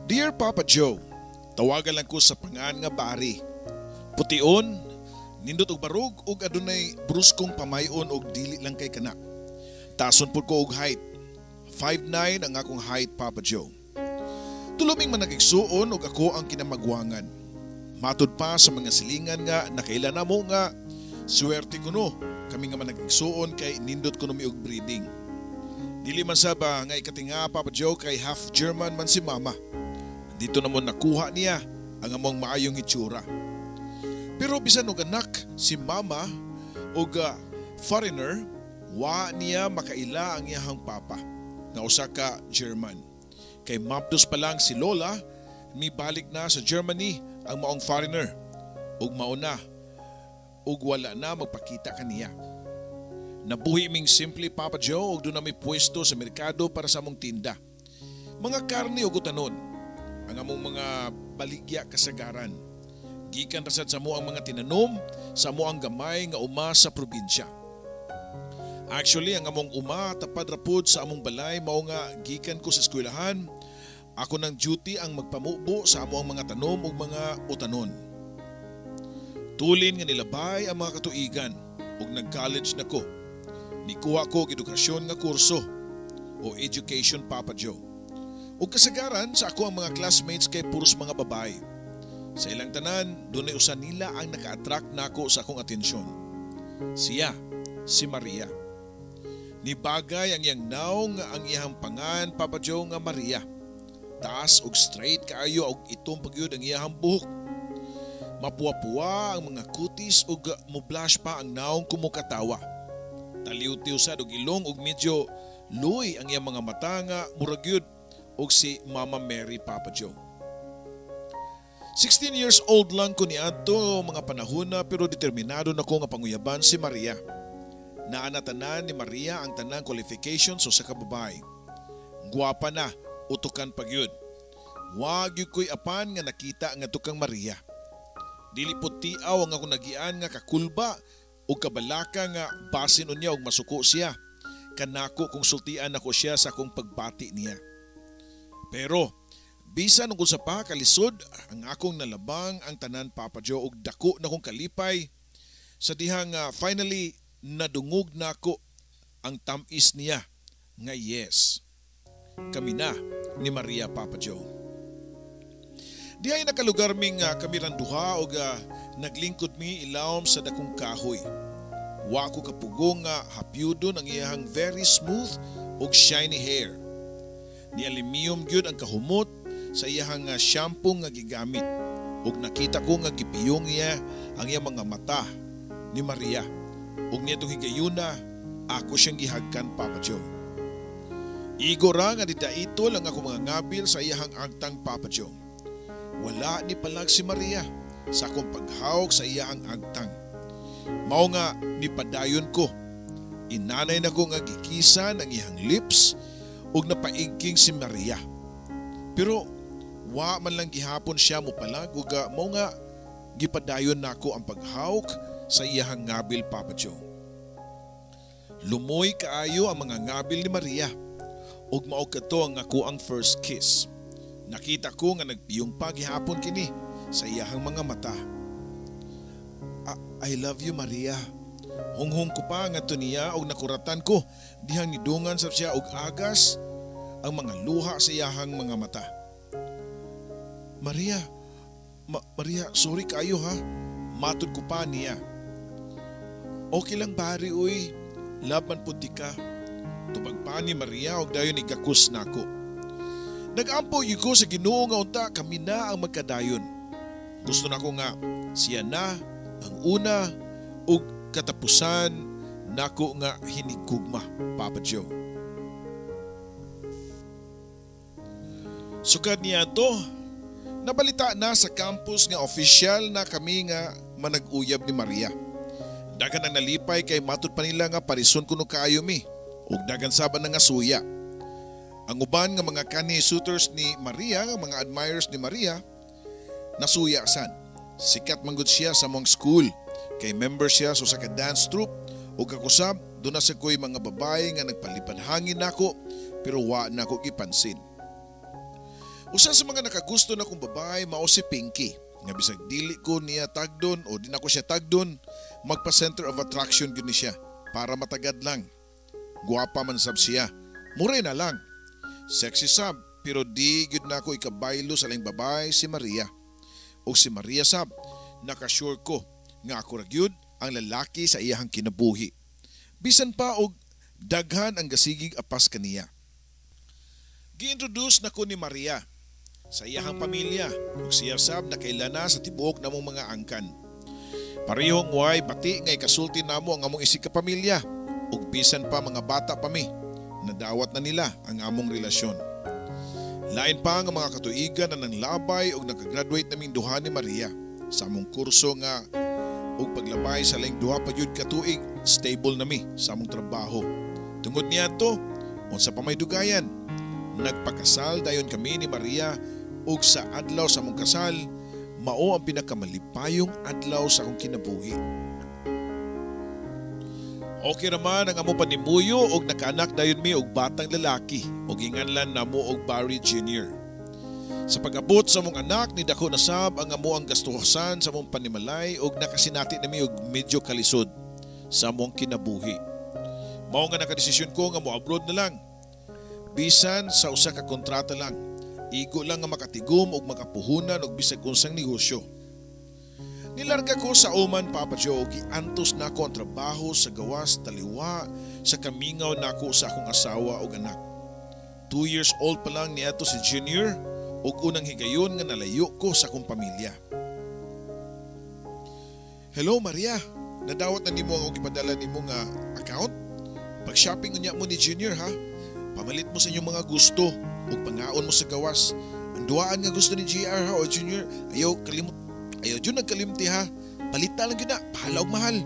Dear Papa Joe, tawagan lang ko sa pangan nga Bari. Pution, nindot og barog ug adunay bruskong pamayon og dili lang kay kana. Tason pud ko og height. 5'9 ang akong height, Papa Joe. Tulo ming manag-igsuon ug ako ang kinamagwangan. Matud pa sa mga silingan nga nakaila namo nga swerte kuno kami nga manag-igsuon kay nindot kuno mi og breeding. Dili man sa ba nga ikatinga, Papa Joe, kay half German man si Mama. Dito namon nakuha niya ang among maayong hitsura. Pero bisan og anak si Mama og foreigner, wa niya makaila ang iyahang papa nga usa ka German. Kay mabdos pa lang si Lola, mibalik na sa Germany ang maong foreigner ug mao na ug wala na magpakita kaniya. Nabuhi ming simple, Papa Joe, ug duna mi pwesto sa merkado para sa among tinda. Mga karne ug utanon ang among mga baligya kasagaran. Gikan ra sad sa amo ang mga tinanom sa amo ang gamay nga uma sa probinsya. Actually, ang among uma tapad ra pod sa among balay, mao nga gikan ko sa eskwelahan, ako nang duty ang magpamubo sa amo ang mga tanom ug mga utanon. Tulin nga nilabay ang mga katuigan ug nag-college na ko. Nikuha ko og edukasyon nga kurso o education, Papa Joe. Ug kasagaran sa ako ang mga classmates kay puros mga babae. Sa ilang tanan, dunay usa nila ang naka-attract nako sa akong atensyon. Siya, si Maria. Nibagay ang iyang nawong nga ang iyang pangan, Papa Joe, nga Maria. Taas og straight kaayo og itom pagyud ang iyang buhok. Mapuwa-puwa ang mga kutis ug mo-blush pa ang nawong kumukatawa. Taliw-tiw sad og ilong ug medyo luy ang iyang mga mata nga murag gyud og si Mama Mary, Papa Joe. 16 years old lang ko niadto mga panahon na, pero determinado na ko nga panguyaban si Maria. Naa na tanan ni Maria ang tanang qualifications sa kababae. Gwapa na, utukan pa gyud. Wa gyud ko'y apan nga nakita nga kang Maria. Dili pud tiaw ang ako nagian nga kakulba o kabalaka nga basin unya og masuko siya kanako kung sultian ako siya sa akong pagbati niya. Pero bisan ug unsa pa kalisod ang akong nalabang ang tanan, Papa Joe, og dako na kong kalipay sa dihang finally nadungog nako ang tamis niya nga yes. Kami na ni Maria, Papa Joe. Dihay nakalugar ming kami rang duha og naglingkod mi ilawom sa dakong kahoy. Wa ko kapugong nga hapyudon ang iyahang very smooth ug shiny hair. Nialimiyom gyud ang kahumot sa iyahang shampoo nga gigamit. Ug nakita ko nga gipiyong niya ang iyang mga mata ni Maria. Ug niadtong higayuna, ako siyang gihagkan, Papa Joe. Igo ra nga didaitol ang ako mga ngabil sa iyahang agtang, Papa Joe. Wala ni palag si Maria sa akong paghawk sa iyahang agtang. Mao nga nipadayon ko. Inanay na ko nga gikisan ang iyang lips ug napaigking si Maria. Pero wa man lang gihapon siya mopalag ug mao nga gipadayon nako ang paghawk sa iyahang ngabil, Papa Joe. Lumoy kaayo ang mga ngabil ni Maria ug mao kadto ang ako ang first kiss. Nakita ko nga nagpiyong pa gihapon kini sa iyahang mga mata. "I love you, Maria." Hunghong ko pa ngadto niya og nakuratan ko dihang nidungan sa siya og agas ang mga luha sa iyahang mga mata. "Maria, Maria, sorry kaayo ha." Matod ko pa niya. "Okay lang, Bari, uy. Love man pud ka." Tubag pa ni Maria og dayon igakus nako. Nagampo gyud ko sa Ginoo nga unta kami na ang magkadayon. Gusto nako nga siya na ang una ug katapusan nako nga hinigugma, Papa Joe. Sukad niya to, nabalita na sa campus nga official na kami nga manag-uyab ni Maria. Dagan ang nalipay kay matud pa nila nga parison kuno kaayo mi ug dagan saba na nga suya. Ang uban nga mga kani suitors ni Maria, nga mga admirers ni Maria, nasuya san. Sikat manggod siya sa mong school kay member siya sa usa ka dance troupe ug kakusab duna sa koy mga babae nga nagpalipad hangin nako, pero wa nako gipansin. Usa sa mga nakagusto na kong babae mao si Pinky. Nga bisag dili ko niya tagdon o di nako siya tagdon, magpa center of attraction gyud ni siya para matagad lang. Guwapa man sab siya. Morena lang. Sexy sab, pero di gyud nako ikabaylo sa laing babae si Maria. Og si Maria sab, nakasure ko nga ako ra gyud ang lalaki sa iyahang kinabuhi. Bisan pa og daghan ang gasigig apas kaniya. Gi-introduce nako ni Maria sa iyahang pamilya ug siya sab nakaila na sa tibuok namong mga angkan. Parehong way bati nga ikasulti namo ang among isig ka pamilya ug bisan pa mga bata pa mi, nadawat na nila ang among relasyon. Lain pa nga mga katuigan na nanglabay ug nakagraduate naming duha ni Maria sa among kurso nga ug paglabay sa laing 2 pa gyud ka tuig, stable nami sa among trabaho. Tungod niadto, unsa pa may dugayan, nagpakasal dayon kami ni Maria ug sa adlaw sa among kasal, mao ang pinakamalipayong adlaw sa akong kinabuhi. Okay raman ang among panimuyo og nakaanak dayon mi og batang lalaki og ginganlan namo og Barry Jr. Sa pag-abot sa among anak, ni dako na sab ang amo ang gastusan sa among panimalay og nakasinati nami og medyo kalisod sa among kinabuhi. Mao nga nakadesisyon ko nga mo-abroad na lang. Bisan sa usa ka kontrata lang, igo lang nga makatigom og makapuhunan og bisag unsang negosyo. Nilarga ko sa Oman, Papa Joe, giantos nako ang trabaho sa gawas taliwa sa kamingaw nako sa akong asawa og anak. 2 years old pa lang niadto si Junior ug unang higayon nga nalayo ko sa akong pamilya. Hello Maria, nadawat na nimo ang gipadala nimo nga account? Pag-shopping unya mo ni Junior ha. Pamalit mo sa inyong mga gusto ug pangaon mo sa gawas. Ang duaan nga gusto ni JR ha o Junior, ayaw kalimot. Ayaw dyan nagkalimti ha. Palita lang yun na, bahala og mahal.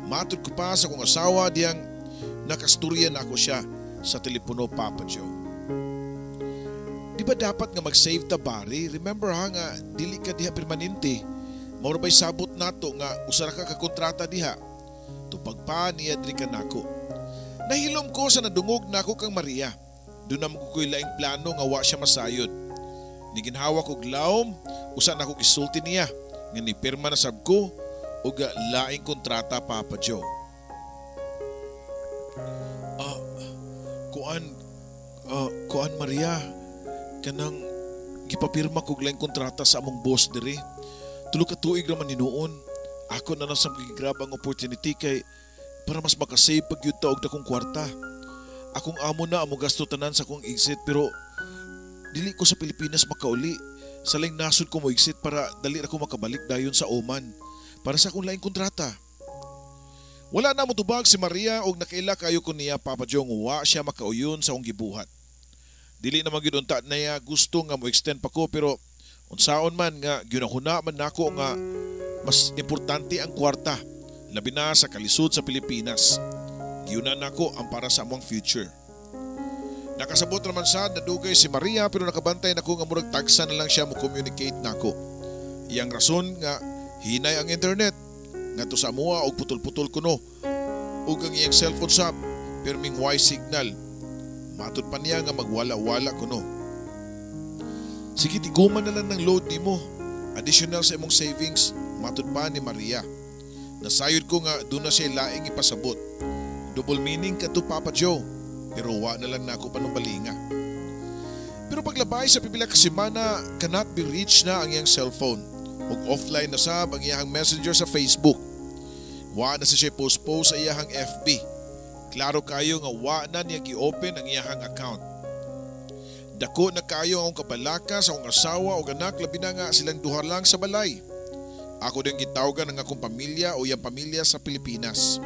Matod ko pa sa akong asawa diyang nakasturya na ako siya sa telepono, Papa Joe. Di ba dapat nga mag-save ta, Barry? Remember ha nga dili ka diha permanente. Maura ba'y sabot nato nga usara ka kakontrata diha. Tupag pa niya diri ka nako. Nahilom ko sa nadungog nako kang Maria. Doon na mo ko'y laing plano nga wa siya masayod. Niginhawa kog lawom, usa na ko gisulti niya nga nipirma na sab ko og laing kontrata, Papa Joe. Kuan Maria, kanang gipapirma kog laing kontrata sa among boss diri. 3 ka tuig ra man hinuon. Ako na lang sa gigrab ang opportunity kay para mas makasave pag gyud ta og dakong kwarta. Akong amo na amo gasto tanan sa akong exit pero dili ko sa Pilipinas makauli. Sa laing nasod ko mo exit para dali ra ko makabalik dayon sa Oman para sa akong laing kontrata. Wala na motubag si Maria og nakaila kayo ko niya, Papa Joe, wa siya makauyon sa akong gibuhat. Dili na magyud unta niya gusto nga mo extend pa ko pero unsaon man nga gyunahuna man nako nga mas importante ang kwarta labi na sa kalisod sa Pilipinas. Giyuna nako ang para sa among future. Nakasabot naman sa nadugay si Maria pero nakabantay nako nga murag tagsa na lang siya mo communicate nako. Iyang rason nga hinay ang internet ngadto sa amoa og putol-putol kuno ug ang iyang cellphone sab pirming Y signal. Matud pa niya nga magwala-wala kuno. Sige, tiguman na lang ng load nimo. Additional sa imong savings, matud pa ni Maria. Nasayod ko nga doon na siya laing ipasabot. Double meaning ka to, Papa Joe. Pero wa na lang nako panumbalinga. Pero paglabay sa pipila ka semana, cannot be reached na ang iyang cellphone. Ug offline na sab ang iyang messenger sa Facebook. Wa na sa siya post-post sa iyang FB. Klaro kayo nga wa na niya gi-open ang iyang account. Dako na kayo ang kabalaka sa akong asawa o anak, labi na nga silang duha lang sa balay. Ako din gitawagan ang akong pamilya o iyang pamilya sa Pilipinas.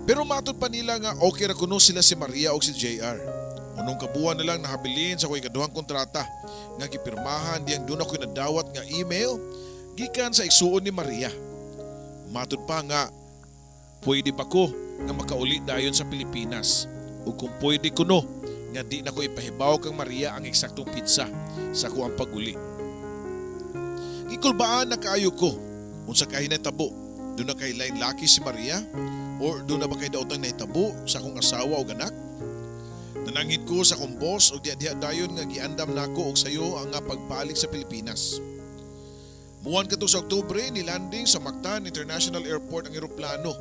Pero matod pa nila nga okay ra kuno sila si Maria o si JR. Unong kabuan na lang nahabilin sa ako'y ikaduhang kontrata nga gipirmahan diyang doon ako'y nadawat nga email gikan sa igsuon ni Maria. Matod pa nga pwede ba ko nga makauli dayon sa Pilipinas o kung pwede kuno nga di na ko ipahibaw kang Maria ang eksaktong pitsa sa ko ang paguli. Gikulbaan na kaayo ko unsa kay nahitabo. Doon na kay lain laki si Maria or doon na ba kay daotang nahitabo sa akong asawa o anak? Nanangit ko sa akong boss og diha-diha dayon nga giandam nako og sayo ang nga pagbalik sa Pilipinas. Buwan kadto sa Oktubre, nilanding sa Mactan International Airport ang eroplano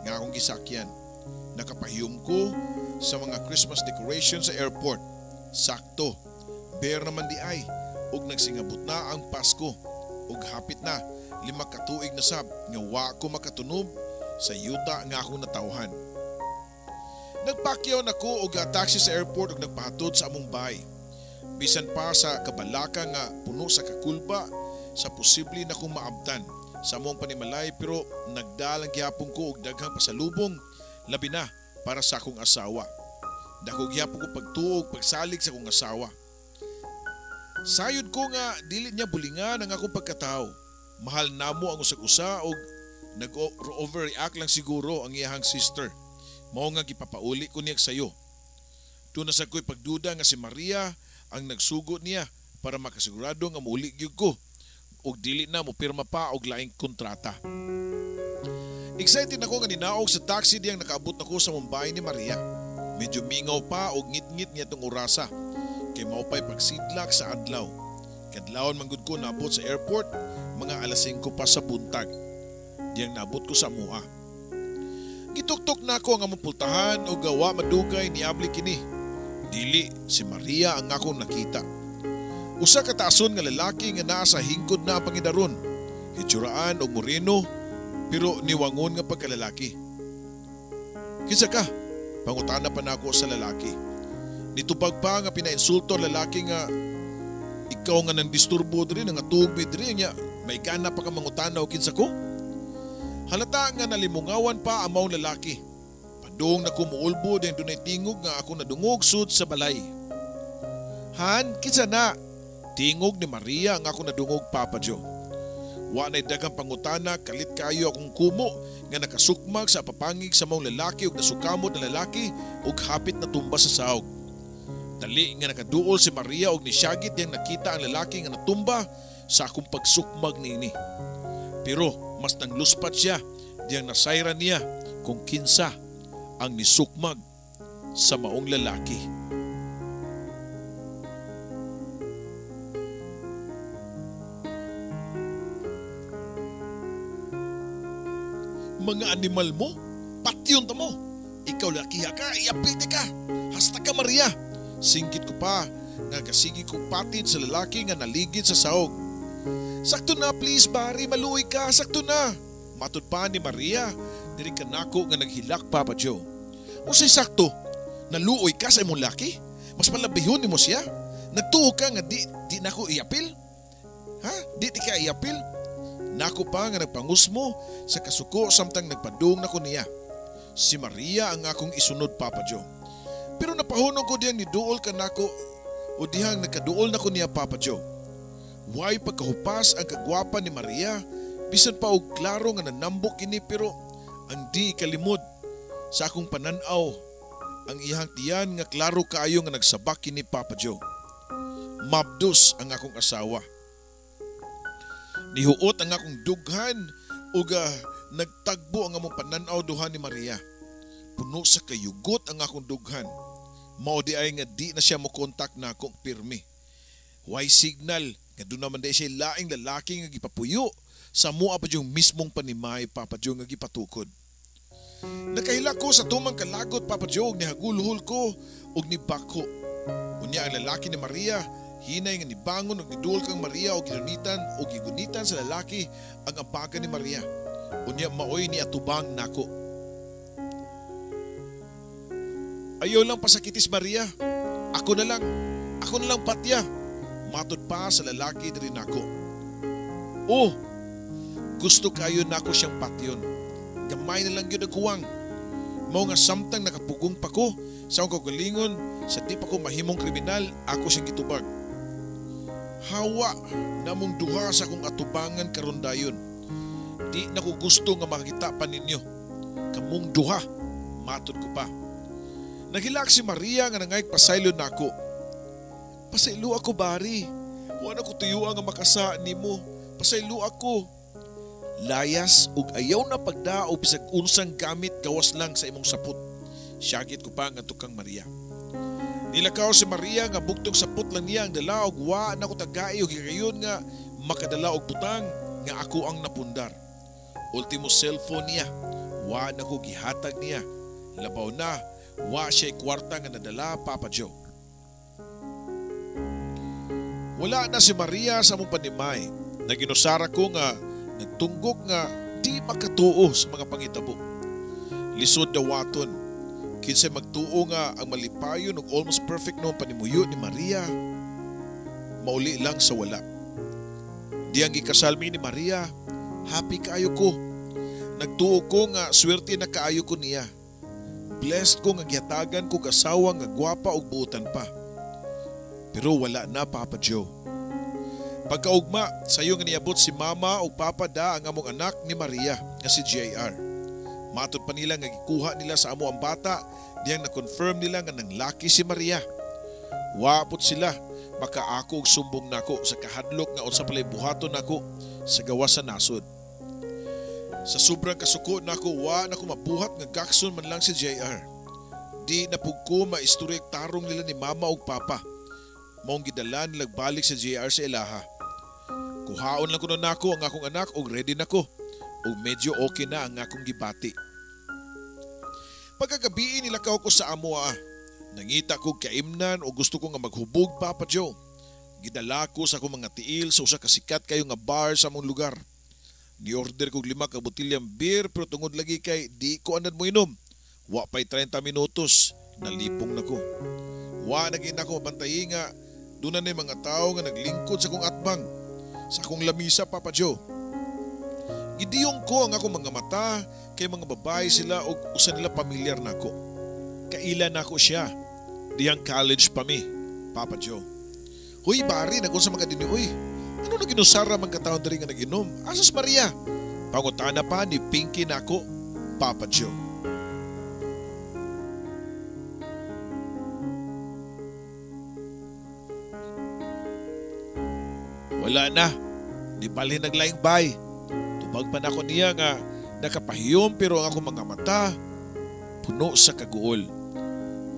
nga akong gisakyan. Nakapahiyom ko sa mga Christmas decoration sa airport. Sakto, bear naman di ay og nagsingabot na ang Pasko ug hapit na 5 ka tuig na sab nga wa ko makatunob sa yuta nga akong natawhan. Nagpakyaw nako og taxi sa airport ug nagpahatod sa among bahay. Bisan pa sa kabalaka nga puno sa kakulba sa posible na kong maabtan sa among panimalay, pero nagdalang gihapon ko og daghang pasalubong, labi na para sa akong asawa. Dako gihapon ko pagtuog pagsalig sa akong asawa. Sayod ko nga dili niya bulingan ang akong pagkatao. Mahal namo ang usag-usa og nag-overreact lang siguro ang iyahang sister. Mao nga gipapauli ko niya sayo. Doon na sa ko'y pagduda nga si Maria ang nagsugo niya para makasigurado nga muuli gyud ko og dili na mopirma pa og laing kontrata. Excited ako nga ninaog sa taxi diyang nakaabot nako sa Mumbai ni Maria. Medyo mingaw pa og ngit-ngit niya tong orasa kay mao pa'y pagsidlak sa adlaw. Kadlawon man gud ko naabot sa airport mga 5:00 pa sa buntag. Diyang naabot ko sa amoa. Gituktok na ako ang among pultahan o gawa madugay niabli kini. Dili si Maria ang akong nakita. Usa ka taason nga lalaki nga naa sa hingkod na ang pangidaron. Hitsuraan og moreno pero niwangon nga pagkalalaki. Kinsa ka? Pangutana pa nako sa lalaki. Nitubag pa nga pinainsulto ang lalaki nga ikaw nga nang disturbo diri, nangatugbi diri niya, may gana pa ka mangutana og kinsa ko? Halata nga nalimungawan pa ang maong lalaki. Padung na kumuulbo din dunay tingog nga ako nadungog sud sa balay. Han, kinsa na? Tingog ni Maria ang ako nadungog, Papa Joe. Wa na'y daghang pangutana, kalit kayo akong kumo nga nakasukmag sa papangig sa maong lalaki ug nasukamot na lalaki ug hapit na tumba sa sahog. Dali nga nakaduol si Maria ug nisyagit diyang nakita ang lalaki nga natumba sa akong pagsukmag niini. Pero mas nangluspat siya diyang nasayra niya kung kinsa ang nisukmag sa maong lalaki. Mga animal mo, patyon ta mo. Ikaw lakiha ka, iapilti ka. Hasta ka Maria. Singgit ko pa, nga kasigi ko patid sa lalaki nga naligid sa sahog. Sakto na please, Barry, maluoy ka, sakto na. Matud pa ni Maria, diri ka nako nga naghilak, Papa Joe. Unsay sakto? Naluoy ka sa imong laki? Mas palabihon nimo siya? Nagtuo ka nga di nako iapil? Ha? Di ka iapil? Nako pa nga nagpangusmo sa kasuko samtang nagpadung nako niya. Si Maria ang akong isunod, Papa Joe. Pero napahunong ko diyang niduol ka nako o dihang nagkaduol nako niya, Papa Joe. Way pagkahupas ang kagwapa ni Maria, bisan pa og klaro nga nanambok kini, pero ang di kalimod sa akong pananaw ang iyang tiyan nga klaro kaayo nga nagsabak kini, Papa Joe. Mabdos ang akong asawa. Nihuot ang akong dughan ug nagtagbo ang among pananaw duha ni Maria. Puno sa kayugot ang akong dughan. Mao di ay nga di na siya mokontak na akong pirmi. Way signal nga doon naman di siya laing lalaki nga gipapuyo sa mua pa yung mismong panimay, Papa Joe, nga gipatukod. Nakahila ko sa tumang kalagot, Papa Joe, og nihagulhol ko og nibako. Unya ang lalaki ni Maria, hinay nga nibangon og niduol kang Maria og gilunitan og gigunitan sa lalaki ang abaga ni Maria. Unya maoy ni atubang nako. Ayaw lang pasakitis Maria. Ako na lang. Ako na lang patya. Matod pa sa lalaki diri nako. Oh, gusto kayo nako siyang patyon. Gamay na lang yun ang kuwang. Mao nga samtang nakapugong pa ko sa akong kaugalingon, sa di pa ko mahimong kriminal, ako siyang gitubag. Hawa namong duha sa akong atubangan karon dayon. Di na ko gusto nga makita pa ninyo. Kamong duha, matod ko pa. Naghilak si Maria nga nangayag pasaylo nako. Pasaylo ako, bari. Wa na ko tuyuan nga makasa nimo. Pasaylo ako. Layas ug ayaw na pagdao bisag unsang gamit gawas lang sa imong sapot. Syagit ko pa ngadto kang Maria. Nilakaw si Maria nga bugtong sapot lang niya ang dala og wa na ko tagai og higayon nga makadala og butang nga ako ang napundar. Ultimo cellphone niya, wa na ko gihatag niya. Labaw na, wa siya kwarta nga nadala, Papa Joe. Wala na si Maria sa among panimay. Naginusara ko nga nagtunggok nga di makatuo sa mga pangitabo. Lisod dawaton. Kinsay magtuo nga ang malipayon ug almost perfect no panimuyo ni Maria, mauli lang sa wala. Di ang gikasal mi ni Maria, happy kaayo ko. Nagtuo ko nga swerte na kaayo ko niya. Blessed ko nga gihatagan ko asawa nga gwapa ug buotan pa. Pero wala na, Papa Joe. Pagkaugma, sayo nga niabot si Mama ug Papa da ang among anak ni Maria nga si JR. Matod pa nila nga gikuha nila sa amo ang bata, diyang na-confirm nila nga nanglaki si Maria. Wapot sila, makaako og sumbong nako sa kahadlok nga unsa palay buhaton nako sa gawas sa nasod. Sa sobrang kasuko nako, wa nako mabuhat nga gakson man lang si JR. Di na pug ko maistorya tarong nila ni Mama ug Papa. Maong gidala nilag balik sa JR sa ilaha. Kuhaon lang kuno nako ang akong anak og ready nako. Og medyo okay na ang akong gibati. Pagkagabi nilakaw ko sa amoa. Nangita ko kaimnan o gusto ko nga maghubog, Papa Joe. Gidala ko sa akong mga tiil sa usa ka sikat kayo nga bar sa among lugar. Ni-order kog 5 ka botilyang beer pero tungod lagi kay di ko anad mo inom. Wa pa'y 30 minutos, nalipong na ko. Wa na gid nako mabantayi nga doon na mga tao nga naglingkod sa akong atbang, sa akong lamisa, Papa Joe. Gidiyong ko ang akong mga mata kay mga babae sila og usa nila pamilyar nako. Kaila nako siya. Diyang college pa mi, Papa Joe. Huy, bari, nagunsa mga dini, uy. Ano na ginusara man katawhan diri nga nag-inom? Asas Maria? Pangutana pa ni Pinky nako, Papa Joe. Wala na. Di balhin naglaing bay. Tubag pa nako niya nga nakapahiyom pero ang akong mga mata puno sa kaguol.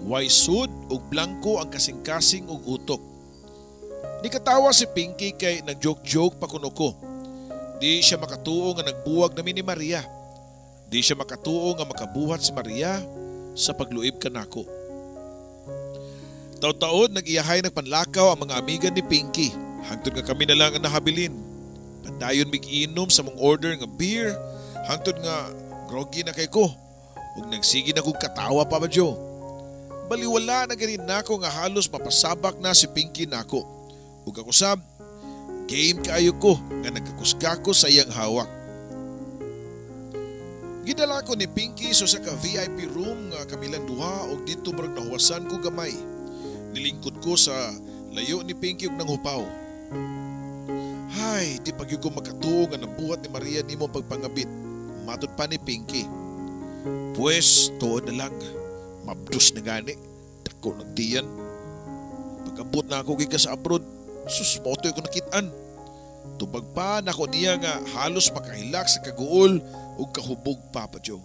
Way sud ug blanko ang kasing-kasing ug utok. Di katawa si Pinky kay nag-joke-joke pa kuno ko. Di siya makatuo nga nagbuwag nami ni Maria. Di siya makatuo nga makabuhat si Maria sa pagluib kanako. Taud-taod nag-iyahay nagpanlakaw ang mga amiga ni Pinky. Hangtod nga kami na lang ang nahabilin. Padayon mig-inom sa mong order nga beer. Hangtod nga groggy na kay ko. Ug nagsige na kog katawa, Papa Joe. Baliwala na ganin nako nga halos mapasabak na si Pinky nako. Ug ako sab, game kaayo ko nga nagkakusga ko sa iyang hawak. Gidala ko ni Pinky sa usa ka VIP room nga kamilang duha ug didto murag nahuwasan ko gamay. Nilingkod ko sa layo ni Pinky ug nanghupaw. Hay, di pa gyud ko makatuo nga nabuhat ni Maria nimo pagpangabit. Matod pa ni Pinky. Pues, tuod na lang. Mabdos na gani. Dako nagtiyan. Pag-abot na ako gikan sa abroad, sus, motoy ko nakitaan. Tubag pa nako niya nga halos makahilak sa kaguol ug kahubog, Papa Joe.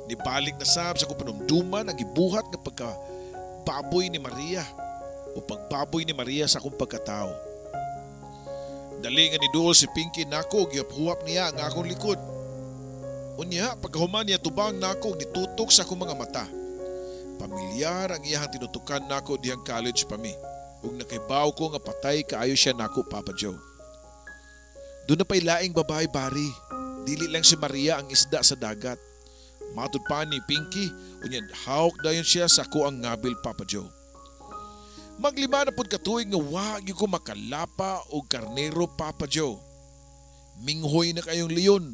Nibalik na sab sa akong panumduman ang gibuhat nga pagkababoy ni Maria o pagbaboy ni Maria sa akong pagkatao. Dali nga niduol si Pinky nako, gihuap niya ang akong likod. Unya, pagkahuman niya tubang nako, nitutok sa akong mga mata. Pamilyar ang iyahang tinutukan nako diyang college pa mi. Ug nakaibaw ko nga patay kaayo siya nako, Papa Joe. Doon na pa'y laing babae, bari. Dili lang si Maria ang isda sa dagat. Matod pa ni Pinky, unya hawk dayon siya sa ako ang ngabil, Papa Joe. Maglima na pud katuig nga wa gyud ko makalapa og karnero, Papa Joe. Minghoy na kayong leon.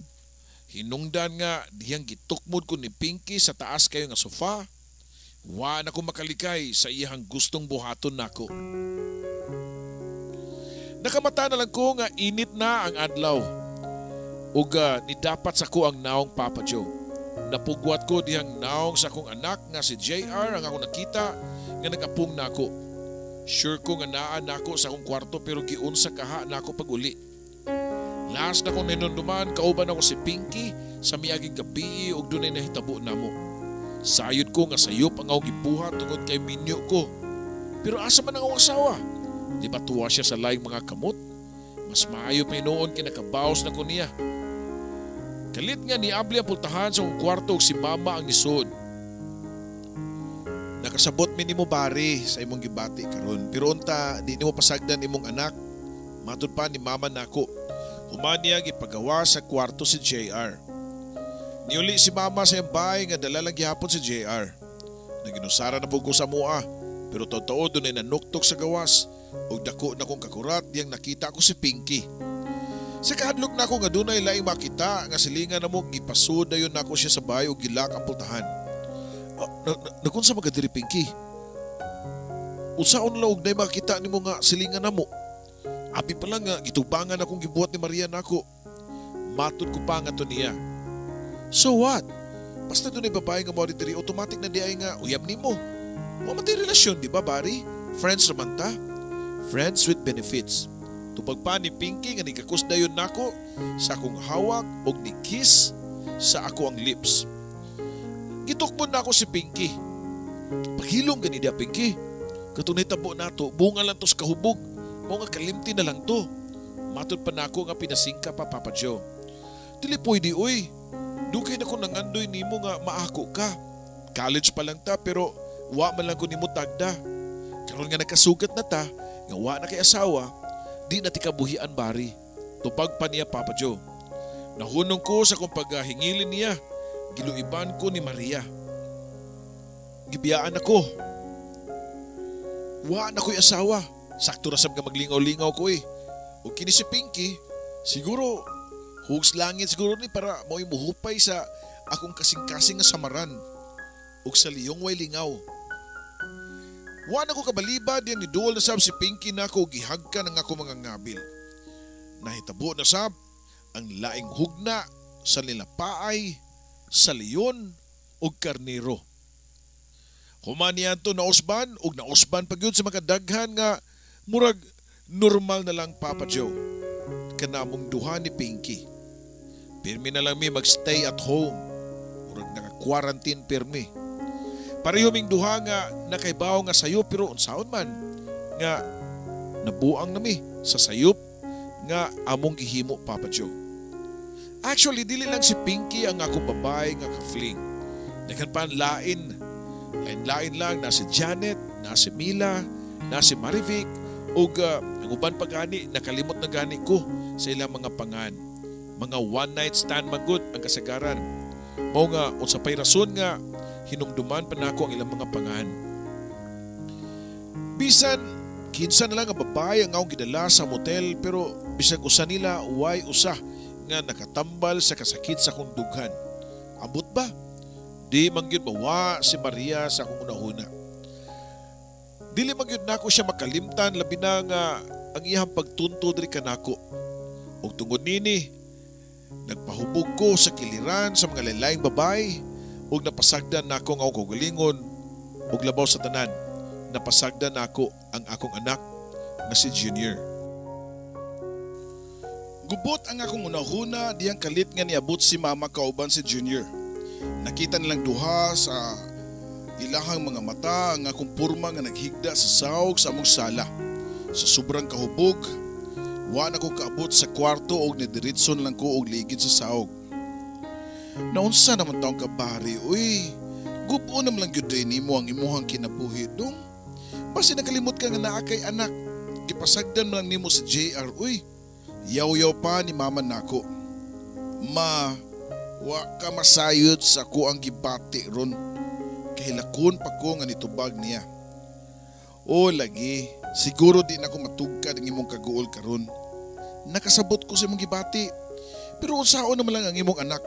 Hinungdan nga diyang gitukmod ko ni Pinky sa taas kayo nga sofa. Wa na ko makalikay sa iyang gustong buhaton nako. Nakamata na lang ko nga init na ang adlaw. Ug ni dapat sa ko ang naong, Papa Joe. Napugwat ko dihang naong sa akong anak nga si JR ang akong nakita nga nagapong nako. Sure ko nga naa nako sa akong kwarto pero giunsa kaha nako pag-uli. Last na kong ninunduman, kauban ako si Pinky sa miaging gabi ug dunay nahitabo namo. Sayod ko nga sayop ang akong gibuhat tungod kay minyo ko. Pero asa man ang akong asawa? Di ba tuwa siya sa laing mga kamot? Mas maayo pa hinuon kay nakabaos na ko niya. Kalit nga niabli ang pultahan sa akong kwarto ug si mama ang nisod. Nakasabot mi nimo, Bari, sa imong gibati karon. Pero unta di nimo pasagdan imong anak. Matud pa ni mama nako. Human niya gipagawa sa kwarto si JR. Niuli si mama sa iyang bahay nga dala lang gihapon si JR. Naginusara na pud ko sa mua, pero totoo dunay nanuktok sa gawas ug dako na kong kakurat diyang nakita ko si Pinky. Sa kahadlok na ako nga dunay laing makita nga silingan na mo, gipasud dayon nako siya sa bahay ug gilak ang pultahan. Ah, nagunsa man ka diri, Pinky? Unsaon lang og nay makita nimo nga silingan namo? Abi pa lang nga gitubangan akong gibuhat ni Maria nako. Matud ko pa nga to niya. So what? Basta dunay babae nga mo diri, automatic na diay nga uyab nimo. Wa man tay relasyon, di ba, Bari? Friends raman ta. Friends with benefits. Tubag pa ni Pinky nga nigakos dayon nako sa akong hawak og ni kiss sa ako ang lips. Gitukmon nako si Pinky. Paghilom gani dia, Pinky. Katong nahitabo nato, bunga lang to sa kahubog. Mao nga kalimti na lang to. Matud pa nako nga pinasingka pa, Papa Joe. Dili pwede, uy. Dugay na ko nangandoy nimo nga maako ka. College pa lang ta pero wa man lang ko nimo tagda. Karon nga nakasugat na ta, nga wa na kay asawa, di na ti kabuhian, Bari. Tubag pa niya, Papa Joe. Nahunong ko sa kong paghingilin niya. Giluiban ko ni Maria. Gibiyaan ako. Wa na ko'y asawa. Sakto ra sab nga maglingaw-lingaw ko eh. O kini si Pinky, siguro hugs langit siguro ni para mo'y muhupay sa akong kasing-kasing nga samaran ug sa liyong way lingaw. Wa na ko kabaliba diyan ni duol na sab si Pinky nako, gihagkan ang ako mga ngabil. Nahitabo na sab ang laing hugna sa nilapaay sa leyon ug karnero. Human niadto nausban ug nausban pa gyud sa makadaghan nga murag normal na lang, Papa Joe, kanamong duha ni Pinky. Pirmi na lang mi magstay at home. Murag naka-quarantine pirmi. Pareho ming duha nga nakaibaw nga sayop, pero unsaon man nga nabuang nami sa sayop nga among gihimo, Papa Joe. Actually, dili lang si Pinky ang akong babae nga ka-fling. Daghan pa ang lain. Lain-lain lang na si Janet, na si Mila, na si Marivic, ug ang uban pa gani nakalimot na gani ko sa ilang mga pangan. Mga one night stand man gud ang kasagaran. Mao nga unsa pay rason nga hinumduman pa nako ang ilang mga pangan. Bisan kinsa na lang ang babae ang akong gidala sa motel, pero bisag usa nila way usa nga nakatambal sa kasakit sa akong dughan. Ambot ba? Di man gyud mawa si Maria sa akong unahuna. Dili man gyud nako siya makalimtan, labi na nga ang iyang pagtunto diri kanako. Ug tungod nini, nagpahubog ko sa kiliran sa mga lain-laing babae ug napasagdan nako ang akong kaugalingon, ug labaw sa tanan, napasagdan nako ang akong anak nga si Junior. Gubot ang akong unahuna diyang kalit nga niabot si mama kauban si Junior. Nakita nilang duha sa ilahang mga mata ang akong purma nga naghigda sa sawg sa among sala. Sa sobrang kahubog, wa na ko kaabot sa kwarto og nidiretson lang ko og ligid sa saog. Naunsa naman taong ka, Bari, uy. Gubo naman lang gyud nimo ang imuhang kinabuhi dong. Basi nakalimot ka nga naa kay anak. Gipasagdan man lang nimo si JR, uy. Yaw-yaw pa ni mama nako. Ma, wa ka masayod sa ako ang gibati ron. Kahilakon pa ko nga nitubag niya. O lagi, siguro di na ko matugkad ang imong kaguol karon. Nakasabot ko sa imong gibati. Pero unsaon naman lang ang imong anak?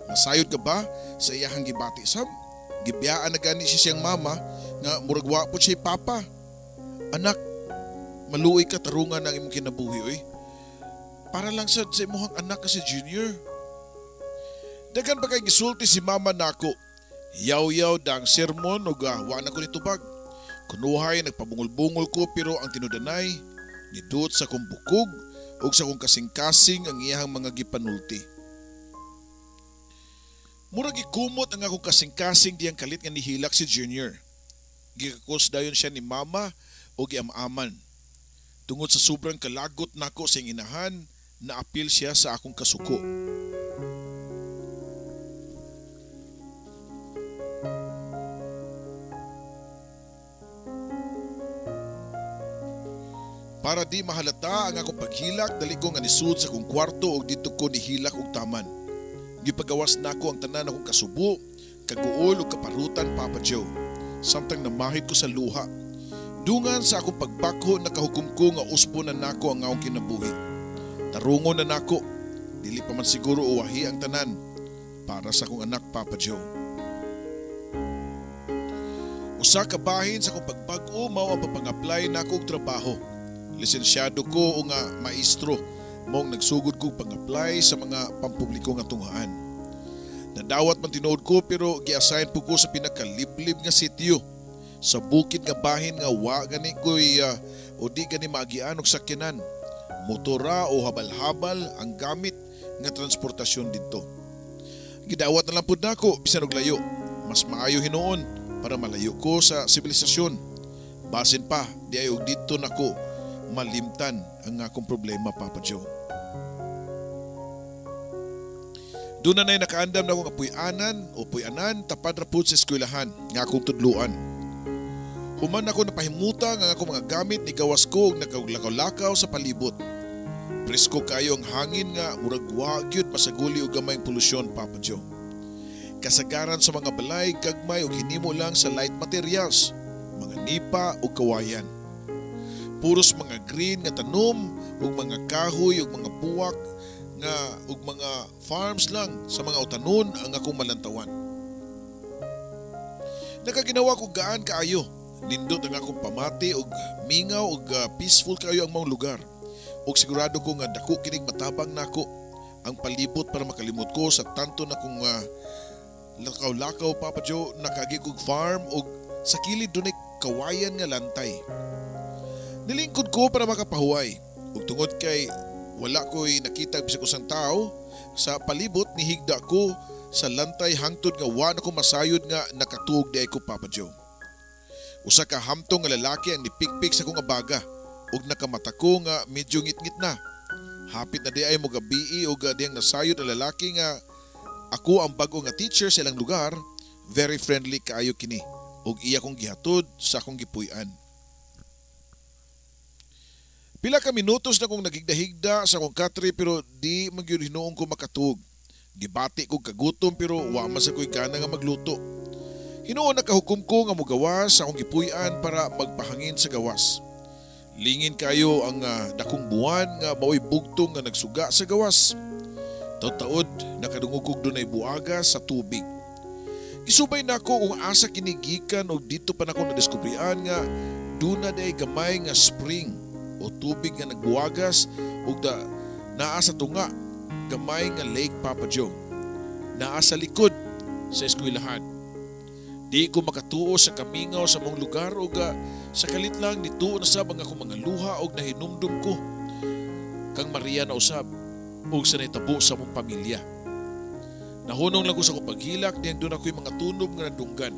Nasayod ka ba sa iyahang gibati sab? Gibiyaan na gani siya siyang mama nga murag wa po siya papa. Anak, maluoy ka, tarungan ang imong kinabuhi, oy. Para lang sad sa imong anak ka si Junior. Daghan pa kay gisulti si mama nako. Yaw-yaw dang sermon ug wa na ko nitubag. Kunuhay nagpabungol-bungol ko, pero ang tinudanay nidot sa akong bukog ug sa akong kasing-kasing ang iyahang mga gipanulti. Murag gikumot ang akong kasing-kasing diyang kalit nga nihilak si Junior. Gikakos dayon siya ni mama o giamaman. Tungod sa sobrang kalagot nako sa iyang inahan, naapil siya sa akong kasuko. Para di mahalata ang akong paghilak, dali ko nga nisud sa akong kwarto og didto ko nihilak og taman. Gipagawas nako ang tanan akong kasubo, kaguol ug kaparutan, Papa Joe. Samtang namahid ko sa luha. Dungan sa akong pagbakho, nakahukom ko nga usbo na nako ang akong kinabuhi. Tarungon na nako, dili pa man siguro uwahi ang tanan para sa akong anak, Papa Joe. Usa ka bahin sa akong pagbag-o mao ang pag-apply nako og trabaho. Lisensyado ko o nga maestro, maong nagsugod kog pag-apply sa mga pampubliko nga tunghaan. Nadawat man tinuod ko pero gi-assign po ko sa pinakaliblib nga sitio sa bukid nga bahin nga wa gani ko'y o di gani maagian og sakyanan. Motora o habal-habal ang gamit nga transportasyon didto. Gidawat na lang pud nako bisan og layo. Mas maayo hinuon para malayo ko sa sibilisasyon. Basin pa di ay og didto nako malimtan ang akong problema, Papa Joe. Doon na na'y nakaandam na akong apuy-anan o puy-anan tapad ra pud sa eskwelahan nga akong tudluan. Human ako napahimutang ang akong mga gamit ni gawas ko og nakaglakaw-lakaw sa palibot. Presko kayo ang hangin nga murag wa gyud masaguli og gamayng polusyon, Papa Joe. Kasagaran sa mga balay gagmay og hinimo lang sa light materials, mga nipa o kawayan. Puros mga green nga tanom ug mga kahoy ug mga buwak nga ug mga farms lang sa mga utanon ang akong malantawan. Nakaginawa ko gaan kaayo. Nindot ang akong pamati ug mingaw ug peaceful kaayo ang maong lugar. Ug sigurado ko nga dako kining matabang nako ang palibot para makalimot ko sa tanto na kong lakaw-lakaw, Papa Joe. Nakagi kog farm ug sa kilid dunay kawayan nga lantay. Nilingkod ko para makapahuway. Ug tungod kay wala ko'y nakita bisag usang tao sa palibot, nihigda ko sa lantay hangtod nga wa na ko masayod nga nakatuog di ay ko, Papa Joe. Usa ka hamtong nga lalaki ang nipikpik sa akong abaga ug nakamata ko nga medyo ngitngit na. Hapit na di ay mogabii ug diyang nasayod ang lalaki nga ako ang bag-o nga teacher sa ilang lugar. Very friendly kaayo kini ug iya kong gihatod sa akong gipuy-an. Pila ka minutos na kong nagigdahigda sa akong katre pero di man gyud hinuon ko makatuog. Gibati kog kagutom pero wa man sa ko'y gana nga magluto. Hinuon nakahukom ko nga mogawas sa akong gipuy-an para magpahangin sa gawas. Lingin kayo ang dakong buwan nga mao'y bugtong nga nagsuga sa gawas. Taud-taud nakadungog kog dunay buaga sa tubig. Gisubay nako kung asa kini gikan og dito pa nako nadiskubrian nga duna day gamay nga spring o tubig nga nagbuagas ug da naa sa tunga gamay nga lake, Papa Joe. Naa sa likod sa eskwelahan. Di ko makatuo sa kamingaw sa mong lugar ug sa kalit lang nituo na sab ang akong mga luha ug nahinumdum ko kang Maria na usab ug sa nahitabo sa mong pamilya. Nahunong lang ko sa akong paghilak diyang doon ako'y mga tunob nga nadunggan.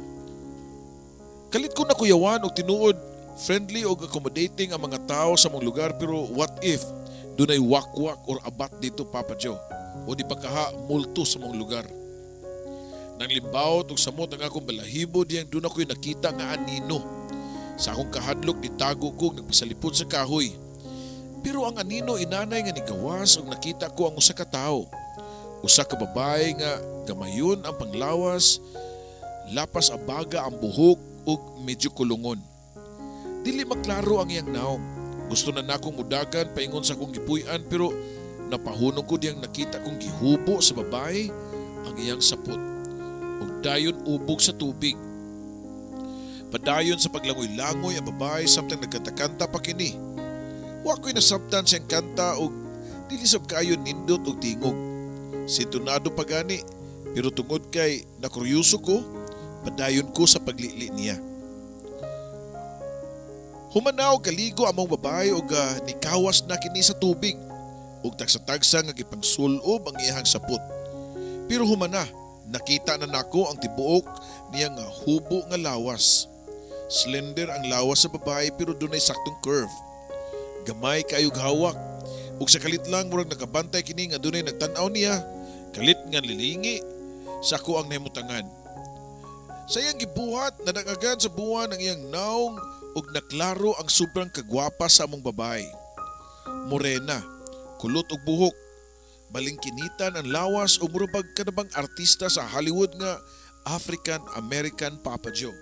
Kalit ko nakuyawan og tinuod friendly og accommodating ang mga tao sa mong lugar pero what if dunay wakwak or abat dito, Papa Joe, o di pa kaha multo sa mong lugar. Nang limbawot og samot ang akong balahibo diyang doon ako'y nakita nga anino. Sa akong kahadlok nitago ko nagpasalipod sa kahoy. Pero ang anino inanay nga nigawas og nakita ko ang usa ka tawo. Usa ka babae nga gamayon ang panglawas, lapas abaga ang buhok ug medyo kulungon. Dili maklaro ang iyang naong. Gusto na nakong mudagan paingon sa akong gipuy-an pero napahunong ko diyang nakita kong gihubo sa babae ang iyang sapot. Ug dayon ubog sa tubig. Padayon sa paglangoy-langoy ang babae samtang nagkanta-kanta pa kini. Wa ko'y nasabtan siyang kanta ug dili sab kaayo nindot og tingog. Sintonado pa gani pero tungod kay nakuryoso ko, padayon ko sa paglili niya. Humanaw kaligo among babae og nikawas na kini sa tubig ug tagsa-tagsa nga gipangsulob ang iyang sapot. Pero humana, nakita na nako ang tibuok niya nga hubo nga lawas. Slender ang lawas sa babae pero dunay saktong curve. Gamay kayog hawak. Ug sa kalit lang murag nakabantay kini nga dunay nagtan-aw niya. Kalit nga lilingi sa ako ang nahimutangan. Sa iyang gibuhat, nadangagan sa buwan ang iyang naong ug naklaro ang sobrang kagwapa sa among babae. Morena, kulot og buhok, balingkinitan ang lawas o murabag kanabang artista sa Hollywood nga African American, Papa Joe.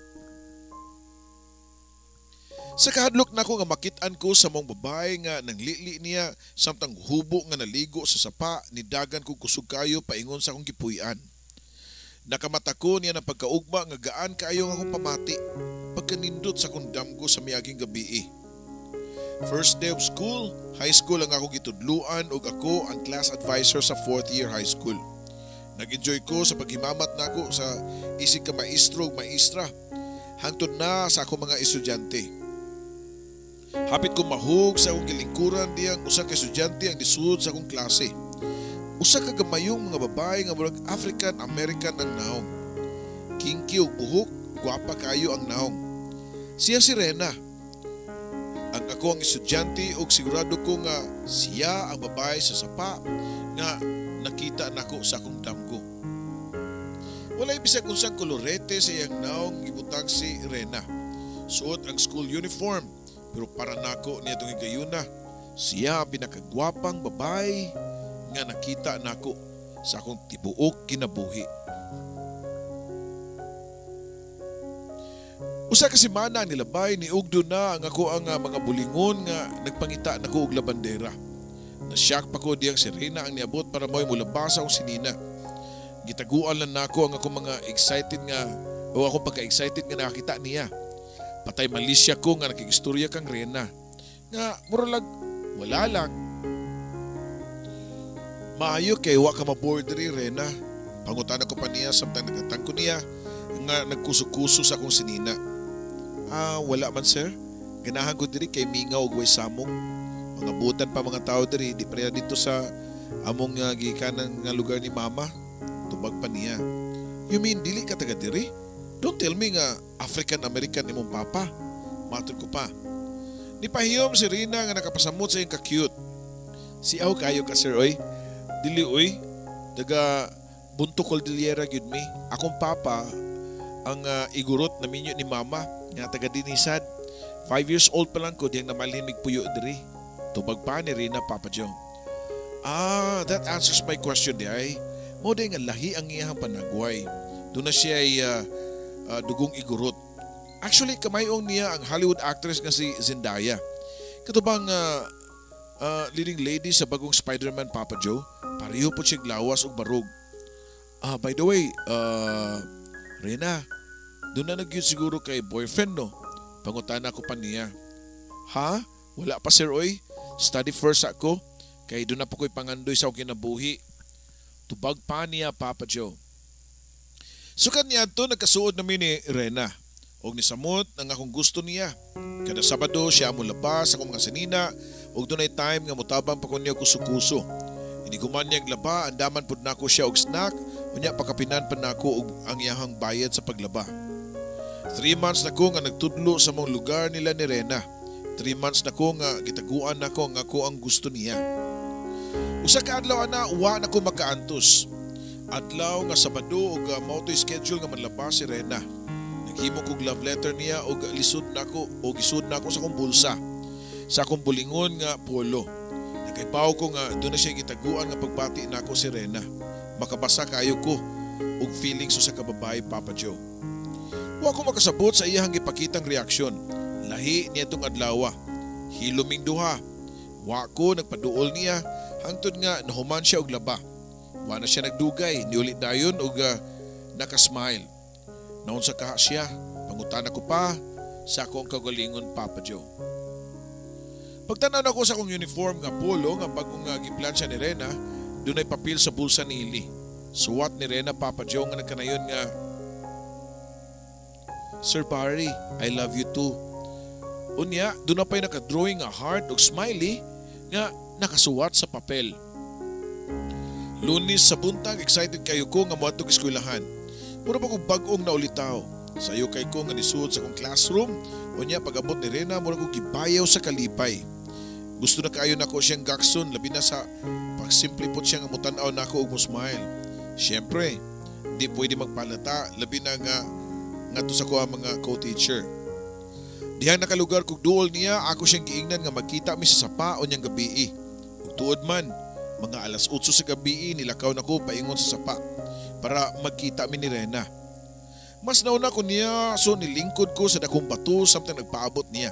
Sa kahadlok nako nga makit-an ko sa mong babae nga nanglili niya samtang hubo nga naligo sa sapa, nidagan ko kusog kayo paingon sa akong gipuy-an. Nakamata ko niya ng pagkaugma nga gaan kaayo ang akong pamati pagkanindot sa akong damgo sa miaging gabi. First day of school, high school ang akong gitudluan ug ako ang class advisor sa fourth year high school. Nag-enjoy ko sa paghimamat nako sa isig ka maestro ug maestra hangtod na sa akong mga estudyante. Hapit ko mahug sa akong gilingkuran diyang usa ka estudyante ang nisud sa akong klase. Usa ka gamayong mga babae nga murag African American ang naong. Kinky og buhok, gwapa kayo ang naong. Siya si Rena. Ang ako ang estudyante ug sigurado ko nga siya ang babae sa sapa nga nakita nako sa akong damgo. Walay bisag unsang kolorete sa iyang naong gibutang si Rena. Suot ang school uniform pero para nako niya itong higayuna, siya ang pinakagwapang babae nga nakita nako sa akong tibuok kinabuhi. Usa ka semana ang nilabay ni ugdo na ang ako ang mga bulingon nga nagpangita nako og labandera. Nasyak pa ko diyang si Rena ang niabot para mo'y mulabasa akong sinina. Gitaguan lang nako ang akong mga excited nga o akong pagka-excited nga nakakita niya. Patay malisya ko nga nakigistorya kang Rena. Nga muralag wala lang. Maayo kay wa ka maboard diri, Rena. Pangutana ko pa niya samtang nagatang ko niya nga nagkuso-kuso sa akong sinina. Ah, wala man sir. Ganahan ko diri kay mingaw og way samok. Mga butan pa mga tao diri, di pareha dito sa among gikanan nga lugar ni mama. Tubag pa niya. You mean dili ka taga diri? Don't tell me nga African American imong papa. Matod ko pa. Nipahiyom si Rina nga nakapasamot sa iyang ka-cute. Siaw kayo ka sir oy. Dili oy. Daga Bunto Cordillera gyud mi. Akong papa ang igurot na minyo ni mama nga taga Dinisad. 5 years old pa lang ko diyang namalhin migpuyo diri. Tubag pa ni Rina, Papa Joe. Ah, that answers my question di ay. Mo nga lahi ang iyang panagway. Doon na siya ay dugong igurot. Actually, kamayong niya ang Hollywood actress nga si Zendaya. Katubang leading lady sa bagong Spider-Man, Papa Joe, pareho po siya lawas ug barog. Ah, by the way, Rena, doon na nagyud siguro kay boyfriend, no? Pangutana ko pa niya. Ha? Wala pa sir oy. Study first ako. Kay doon na po ko'y pangandoy sa akong kinabuhi. Tubag pa niya, Papa Joe. Sukat niya ito, nagkasuod namin ni Rena. Og nisamot ang akong gusto niya. Kada Sabado siya mo labas akong mga sinina og dunay time nga motabang pa ko niya kuso-kuso. Hindi ko man niyang laba, andaman pud nako siya og snack, unya pakapinan pa nako og ang iyahang bayad sa paglaba. 3 months na ko nga nagtudlo sa mong lugar nila ni Rena. 3 months na ko nga gitaguan nako ang ako ang gusto niya. Usa ka adlaw ana, wa na ko makaantos. Adlaw nga Sabado og mao to'y schedule nga manlabas si Rena. Naghimo kog love letter niya og lisod nako og isud nako sa akong bulsa. Sa akong bulingon nga polo. Nakaipaw ko nga doon na siya gitaguan nga pagbati nako si Rena. Makabasa kayo ko og feelings sa kababae, Papa Joe. Wa ko makasabot sa iyang gipakitang reaksyon. Lahi niya itong adlawa. Hiluming duha. Wa ko nagpaduol niya hangtod nga nahuman siya og laba. Wa na siya nagdugay, niuli dayon og nakasmile. Naunsa kaha siya, pangutana ko pa sa akong kagalingon, Papa Joe. Pagtanaw nako sa akong uniform nga polo nga bagong giplansya ni Rena, dunay papel sa bulsa ni Ili. Suwat ni Rena, Papa Joe, nga nagkanayon nga, "Sir Barry, I love you too." Unya, doon na pa'y nakadrawing nga heart og smiley nga nakasuwat sa papel. Lunes sa buntag, excited kayo ko nga moadtog eskwelahan. Mura pa kong bag-ong naulitaw. Sayo kay ko nga nisuod sa akong classroom, unya pag-abot ni Rena, mura ko gibayaw sa kalipay. Gusto na kaayo nako siyang gakson, labi na sa pagsimple po siya nga mutan-aw nako og mo-smile. Siyempre, di pwede magpalata, labi na nga ngadto sa ko ang mga co-teacher. Dihang nakalugar kog duol niya, ako siyang giingnan nga magkita mi sa sapa unyang gabii. Ug tuod man, mga alas 8 sa gabii nilakaw nako paingon sa sapa para magkita mi ni Rena. Mas nauna ko niya, so nilingkod ko sa dakong bato samtang nagpaabot niya.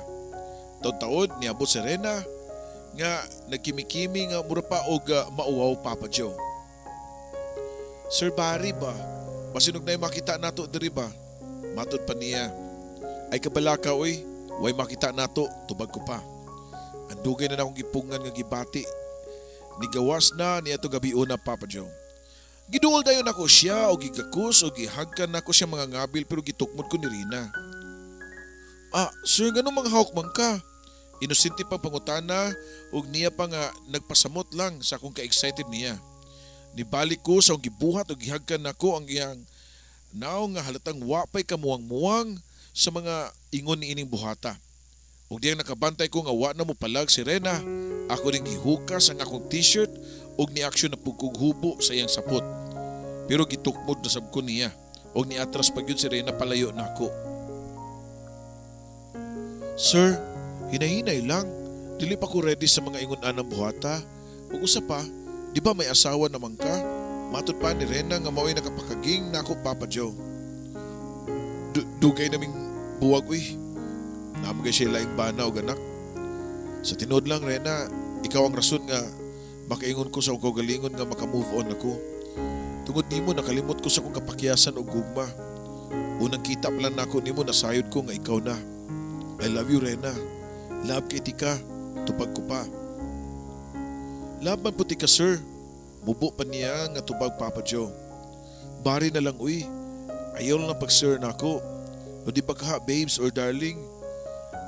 Taod-taod niabot si Rena nga nagkimikimi nga mura pa og mauwaw, Papa Joe. "Sir Barry ba? Basin og nay makita nato diri ba?" Matod pa niya. "Ay kabalaka oy, way makita nato," tubag ko pa. Ang dugay na akong gipungan nga gibati. Nigawas na niya to gabi una, Papa Joe. Giduol dayon ako siya o gigakus o gihagkan nako siya mga ngabil pero gitukmod ko ni Rina. "Ah, sir, ganong mga hawk man ka?" Inosente pa pangutana ug niya pa nga nagpasamot lang sa akong ka-excited niya. Nibalik ko sa akong gibuhat ug gihagkan nako ang iyang naong nga halatang wa pa'y kamuwang-muwang sa mga ingon ni ining buhata. Ug diyang nakabantay ko nga wa na mo palag si Rena, ako ring gihukas ang akong t-shirt ug ni-action na pud kog hubo sa iyang sapot. Pero gitukmod na sab ko niya ug niatras pa gyud si Rena palayo nako. "Sir, hinahinay lang. Dili pa ko ready sa mga ingon anang buhata. Ug usa pa, di ba may asawa naman ka?" Matod pa ni Rena nga mao'y nakapakaging nako, Papa Joe. Dugay naming buwag uy. Naa man siya laing bana og anak. Sa tinuod lang, Rena, ikaw ang rason nga makaingon ko sa akong kaugalingon nga maka-move on ako. Tungod nimo nakalimot ko sa akong kapakyasan og gugma. Unang kita pa lang nako nimo, nasayod ko nga ikaw na. I love you, Rena. Love kay tika, tubag ko pa. "Love man pud tika, sir." Mubo pa niya nga tubag, Papa Joe. "Bari na lang uy. Ayaw lang pag-sir nako. O di ba kaha babes or darling?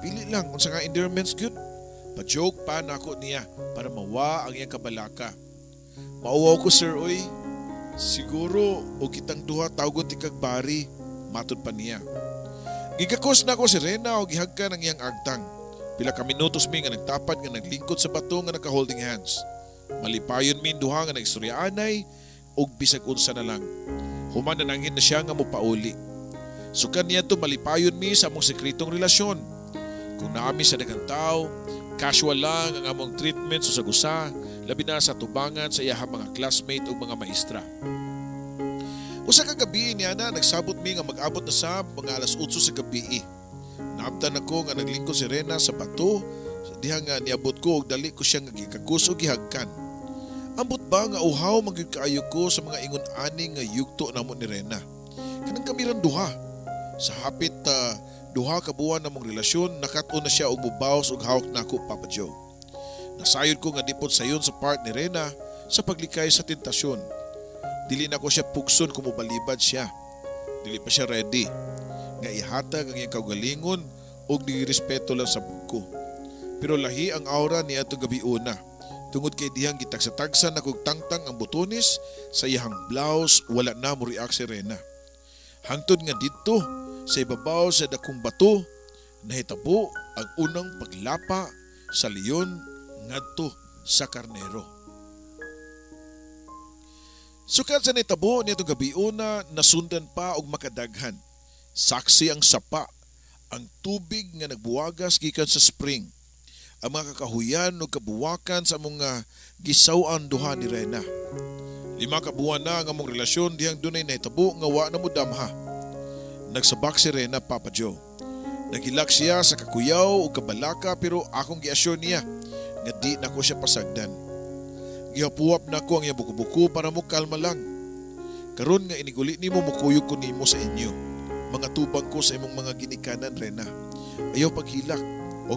Pili lang unsa nga endearments good." Pa-joke pa nako niya para mawa ang iyang kabalaka. "Mauwaw ko, sir, oy. Siguro o kitang duha tawgon tikag Bari," matod pa niya. Gigakos nako si Rena o gihagkan ang iyang agtang. Pila ka minutos mi nga nagtapad nga naglingkod sa bato nga naka-holding hands. Malipayon mi duha nga nagstoryaanay og bisag unsa na lang. Human nanangin na siya nga mopauli. Sukan niya to malipayon mi sa among sekretong relasyon. Kung naami sa daghang tao, casual lang ang among treatment sa sagusa, labi na sa tubangan sa iyahang mga classmate ug mga maestra. Usa ka gabi niya na nagsabot mi nga mag-abot na sa mga alas 8 sa gabi. Naabtan ako nga naglingkod si Rena sa bato diha nga niabot ko og dali ko siya nga gikagos og gihagkan. Ambot ba nga uhaw man gyud kaayo ko sa mga ingon ani nga yugto namo ni Rena. Kanang kami rang duha. Sa hapit 2 ka buwan namong relasyon, nakat-on na siya og mubaws og hawak nako, Papa Joe. Nasayod ko nga di pod sayon sa part ni Rena sa paglikay sa tentasyon. Dili na ko siya pugson kung mobalibad siya. Dili pa siya ready nga ihatag ang iyang kaugalingon og nirespeto lang sa ko. Pero lahi ang aura niya atong gabi una. Tungod kay dihang gitagsa-tagsa na kog tangtang ang botones sa iyahang blouse, wala na mo react si Rena. Hangtod nga didto sa ibabaw sa dakong bato nahitabo ang unang paglapa sa leon ngadto sa karnero. Sukad sa nahitabo niadtong gabi una, nasundan pa og makadaghan. Saksi ang sapa, ang tubig nga nagbuwagas gikan sa spring, ang mga kakahuyan ug kabuwakan sa among gisaw-an duha ni Rena. 5 ka buwan na ang among relasyon dihang dunay nahitabo nga wa na mo damha. Nagsabak si Rena, Papa Joe. Naghilak siya sa kakuyaw ug kabalaka pero akong gi-assure niya nga di na ko siya pasagdan. Gihapuwap nako ang iyang buko-buko para mo kalma lang. "Karon nga iniguli nimo, mukuyog ko nimo sa inyo. Mga tubang ko sa imong mga ginikanan, Rena. Ayaw paghilak.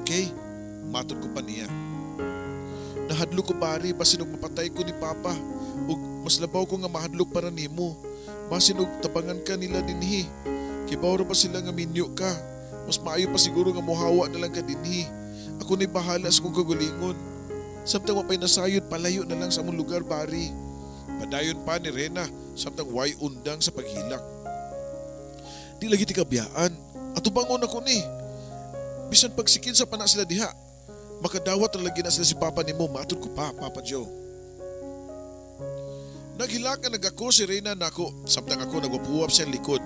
Okay?" Matod ko pa niya. "Nahadlok ko, pare, basin og mapatay ko ni Papa. Ug mas labaw ko nga mahadlok para nimo. Basin og tabangan ka nila dinhi. Kibaw ra ba sila nga minyo ka? Mas maayo pa siguro nga mohawa na lang ka dinhi. Ako na'y bahala sa kong kagalingon. Samtang wa pa'y nasayod, palayo na lang sa among lugar, Bari." Padayon pa ni Rena samtang way undang sa paghilak. Di lagi ti kabiyaan. Atubangon ako ni. Bisan pagsikin sa pana sila diha. Makadawat ra lagi na sila si Papa nimo, matud ko pa, Papa Joe. Naghilak nga nagako si Reyna nako, samtang ako nagwapuwap siyang likod.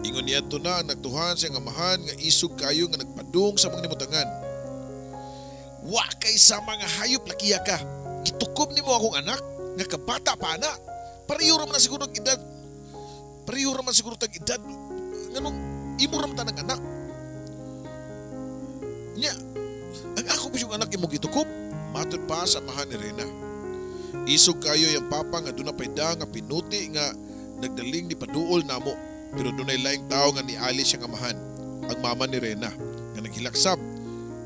Ingon niya to na ang nagtuhan siyang amahan nga isog kayo nga nagpadung sa mga nimutangan. Wa kay sa mga hayop lakiya ka. Gitukob nimo akong anak nga kabata pa ana. Pareho ra man na siguro ang edad. Pareho ra man siguro tag edad. Nganong imo ra man tanang anak. Nya, ang ako ba yung anak imo gitukob? Matud pa sa amahan ni Reyna. Isog kayo yung papa nga doon na payda nga pinuti nga nagdaling ni paduol namo. Pero dunay laing tao nga niali siyang amahan, ang mama ni Reyna, nga naghilaksab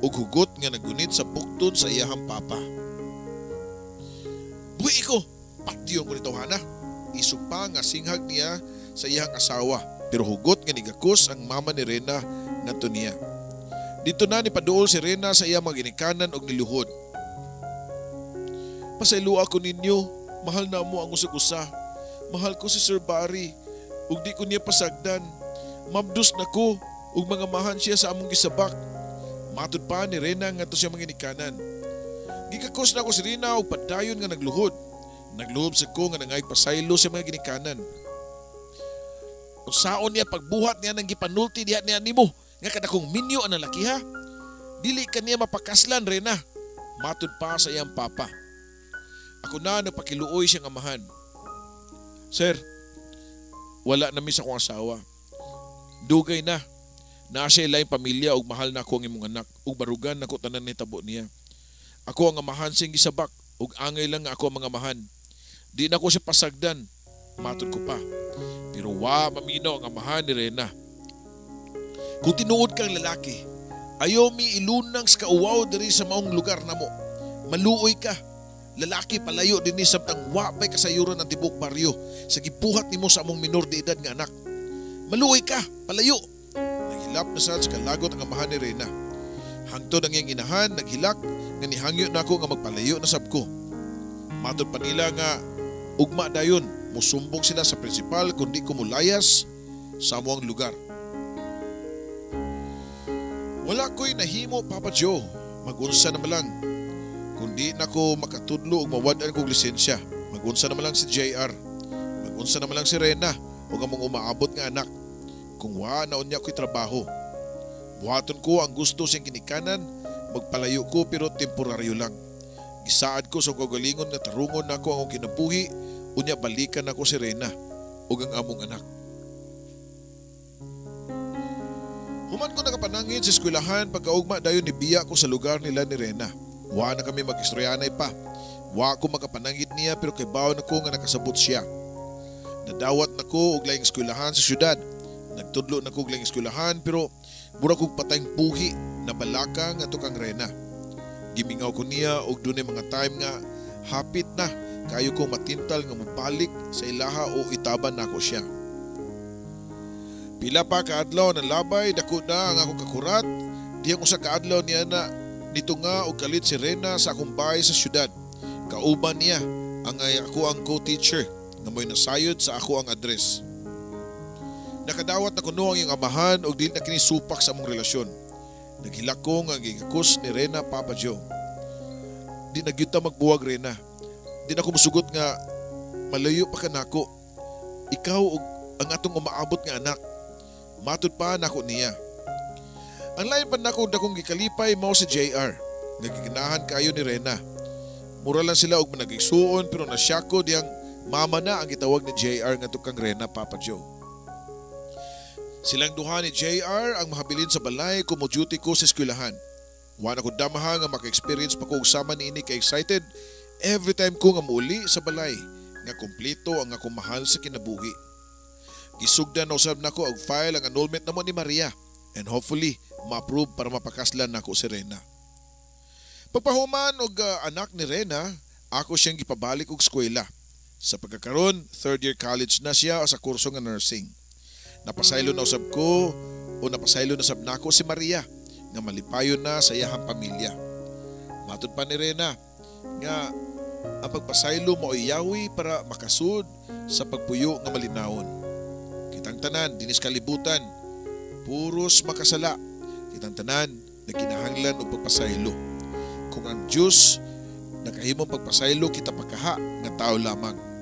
ug hugot nga naggunit sa bukton sa iyahang papa. Buhi ko, patyon ko ni tawhana. Isog pa nga singhag niya sa iyahang asawa, pero hugot nga nigakos ang mama ni Reyna ngadto niya. Dito na ni paduol si Reyna sa iyang mga ginikanan og niluhod. Pasayloa ko ninyo, mahal na mo ang usag-usa. Mahal ko si Sir Barry, ug di ko niya pasagdan. Mabdos na ko, ug mga mahan siya sa among gisabak. Matud pa ni Reyna ngadto siya mga ginikanan. Gikakos na ko si Reyna og padayon nga nagluhod. Nagluhob sa ko nga nangayog pasaylo sa mga ginikanan. Unsaon niya pagbuhat niya nang gipanulti diha niya nimo nga kadakong minyo ang lalaki ha. Dili ka niya mapakaslan, Reyna. Matud pa sa iyang papa. Ako na nagpakiluoy siyang amahan. Sir, wala na mi sa akong asawa. Dugay na. Naa siya laing pamilya ug mahal na ako ang imong anak ug barugan nako tanan nitabo niya. Ako ang amahan siyang gisabak ug angay lang nga ako ang mga amahan. Di na ko siya pasagdan. Matud ko pa. Pero wa maminaw ang amahan ni Reyna. Kung tinuod kang lalaki, ayaw mi ilunang sa kauwaw diri sa maong lugar namo. Maluoy ka. Lalaki palayo dinhi samtang wa pay kasayuran ang tibok baryo sa gibuhat nimo sa among minor de edad nga anak. Maluoy ka, palayo. Naghilap na sad sa kalagot ang amahan ni Reyna. Hangtod ang iyang inahan, naghilak nga nihangyo nako nga magpalayo na sab ko. Matud pa nila nga ugma dayon, musumbong sila sa prinsipal kundi ko mulayas sa amuang lugar. Wala ko'y nahimo, Papa Joe. Magunsa na malang. Kundi na ko makatudlo og mawad-an kog lisensya. Magunsa na malang si JR. Magunsa na malang si Reyna og among umaabot nga anak. Kung wa na unya ko'y trabaho. Buhaton ko ang gusto siyang ginikanan, magpalayo ko pero temporaryo lang. Gisaad ko sa kagalingon nga tarungon nako ang akong kinabuhi, unya balikan nako si Reyna ug ang among anak. Human ko nakapanangit sa eskwelahan pagkaugma dayon ni biya ko sa lugar nila ni Reyna. Wa na kami mag-istoryanay pa. Wa ko makapanangit niya pero kay bawo na ko nga nakasabot siya. Nadawat na ko og laing eskwelahan sa syudad. Nagtudlo na ko og laing eskwelahan pero mura kog patayng puhi na balaka nga to kang Reyna. Gimingaw ko niya og dunay mga time nga hapit na kayo ko matintal nga mobalik sa ilaha o itaban nako siya. Pila pa kaadlaw ng labay, dako na ang akong kakurat. Diyang usa kaadlaw niya na nito nga og kalit si Reyna sa akong bahay sa syudad. Kauban niya ang ay ako ang co-teacher nga mo'y nasayod sa ako ang address. Nakadawat na kuno ang iyang amahan og dili na kini supak sa among relasyon. Naghilak ko nga gigakos ni Reyna, Papa Joe. Di na gyud ta magbuwag, Reyna. Di na ko musugot nga malayo pa ka nako. Ikaw og ang atong umaabot nga anak. Matud pa nako niya. Ang lain pa nako dakong gikalipay mao si JR. Nagiginahan kayo ni Reyna. Mura lang sila og managigsuon pero nasyako diyang mama na ang gitawag ni JR ngadto kang Reyna, Papa Joe. Silang duha ni JR ang mahabilin sa balay kung mo-duty ko sa eskwelahan. Wa na ko damaha nga maka-experience pa ko og sama niini ka excited every time ko nga muuli sa balay nga kompleto ang akong mahal sa kinabuhi. Gisugdan na usab nako og file ang annulment namo ni Maria and hopefully ma-approve para mapakaslan nako si Reyna. Pagpahuman og anak ni Reyna, ako siyang gipabalik og eskwela. Sa pagkakaron, third year college na siya sa kurso nga nursing. Napasaylo na usab ko o napasaylo na sab nako si Maria nga malipayon na sa iyahang pamilya. Matud pa ni Reyna nga ang pagpasaylo mao'y yawi para makasud sa pagpuyo nga malinawon. Kitang tanan dinis kalibutan puros makasala. Kitang tanan nagkinahanglan og pagpasaylo. Kung ang Dios nakahimong pagpasaylo, kita pakaha nga tao lamang.